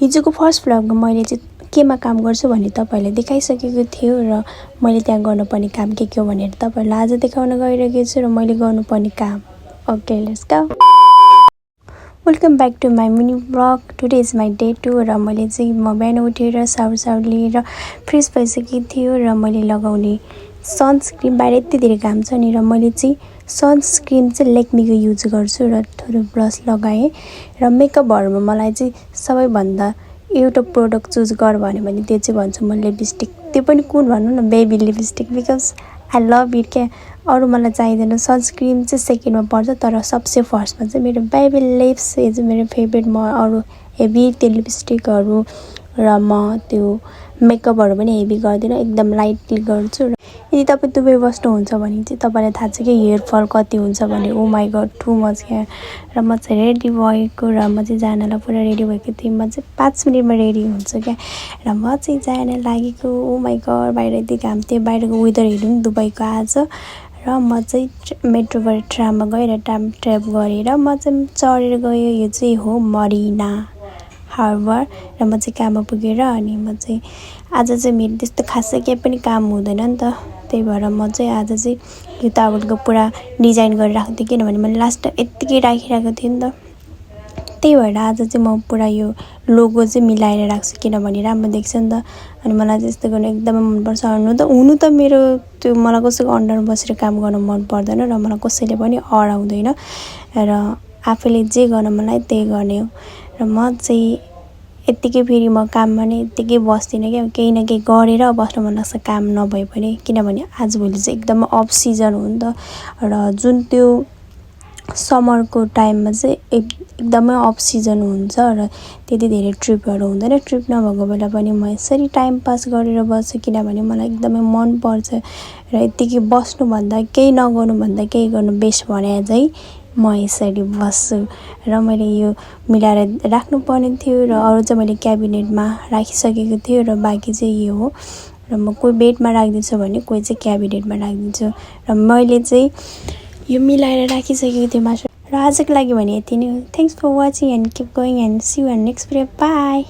हिजोको फर्स्ट भ्लगमा मैले चाहिँ केमा काम गर्छु भन्ने तपाईहरुलाई देखाइसकेको थियो र मैले त्यहाँ गर्नुपर्ने काम के हो भनेर तपाईहरुलाई आज देखाउन गइरहेको छु र मैले गर्नुपर्ने काम okay let's go welcome back to my mini vlog today is my day 2 र मैले चाहिँ म बिहान उठेर सावर लिएर फ्रेस भइसकेको थियो र मैले लगाउने सनस्क्रिन बाहिर यति धेरै घाम छ नि र मैले चाहिँ सनस्क्रिन चाहिँ लेक्मीको युज गर्छु र थोरै ब्लस लगाएँ र मेकअपहरुमा मलाई चाहिँ सबैभन्दा एउटा प्रोडक्ट चुज गर भन्यो भने त्यो चाहिँ भन्छु म लिपस्टिक त्यो पनि कुन भन्नु न baby lipstick because I love it के अरु मलाई चाहिदैन सनस्क्रिन चाहिँ सेकेन्डमा पर्छ तर सबसे फर्स्टमा चाहिँ मेरो बेबी लिप्स इज मेरो फेभरेट म अरु हेभी त्यो लिपस्टिकहरु र म त्यो मेकअपहरु पनि हेभी गर्दिन एकदम लाइटली गर्छु र यदि तपाई दुबई बस्नुहुन्छ भने चाहिँ तपाईलाई थाहा छ कि हेयर फल कति हुन्छ भने oh my god too much के र म चाहिँ रेडी भएको र म चाहिँ जानलाई पुरा रेडी भएको थिएँ म चाहिँ 5 मिनेटमा रेडी हुन्छु के र म चाहिँ जान लागेको ओ माय गॉड बाहिर यति घाम थियो बाहिरको वेदर हेर्नु नि दुबईको आज र म चाहिँ मेट्रोबाट ट्राममा गएर ट्राप गरेर म चाहिँ चढेर गए यो चाहिँ हो मरिना हार्बर र म चाहिँ काममा पुगेर अनि म चाहिँ आज चाहिँ मेरो त्यस्तो खासै केही पनि काम हुँदैन नि त त्यही भएर म चाहिँ आज चाहिँ यो टावलको पुरा डिजाइन गरेर राख्दै थिएँ किनभने मैले लास्ट यतिकै राखिरहेको थिएँ नि त त्यही भएर आज चाहिँ म पुरा यो लोगो चाहिँ मिलाएर राख्छु किनभने राम्रो देख्छ नि त अनि मलाई त्यस्तो गर्न एकदमै मन पर्छ हुनु त मेरो त्यो मलाई कसैको अन्डरमा बसेर काम गर्न मन पर्दैन र मलाई कसैले पनि अराउँदैन र आफैले जे गर्न मलाई त्यही गर्ने हो र म चाहिँ यतिकै फेरि म काममा नै यतिकै बस्दिनँ के केही न केही गरेर बस्न मन लाग्छ काम नभए पनि किनभने आजभोलि चाहिँ एकदम अफ सिजन हो नि त र जुन त्यो समरको टाइममा चाहिँ एकदमै अफ सिजन हुन्छ र त्यति धेरै ट्रिपहरु हुँदैन ट्रिप नभएको बेला पनि म यसरी टाइम पास गरेर बस्छु किनभने मलाई एकदमै मन पर्छ र यतिकै बस्नु भन्दा केही नगर्नु भन्दा केही गर्नु बेस्ट भने चाहिँ म यसरी बस्छु र मैले यो मिलाएर राख्नु पर्ने थियो र अरु चाहिँ मैले क्याबिनेटमा राखिसकेको थियो र बाँकी चाहिँ यो हो र म कोही बेडमा राख्दिन्छु भने कोही चाहिँ क्याबिनेटमा राख्दिन्छु र मैले चाहिँ यो मिलाएर राखिसकेको थिएँ मात्र र आजको लागि भने यति नै हो thanks for watching and keep going and see you in next video by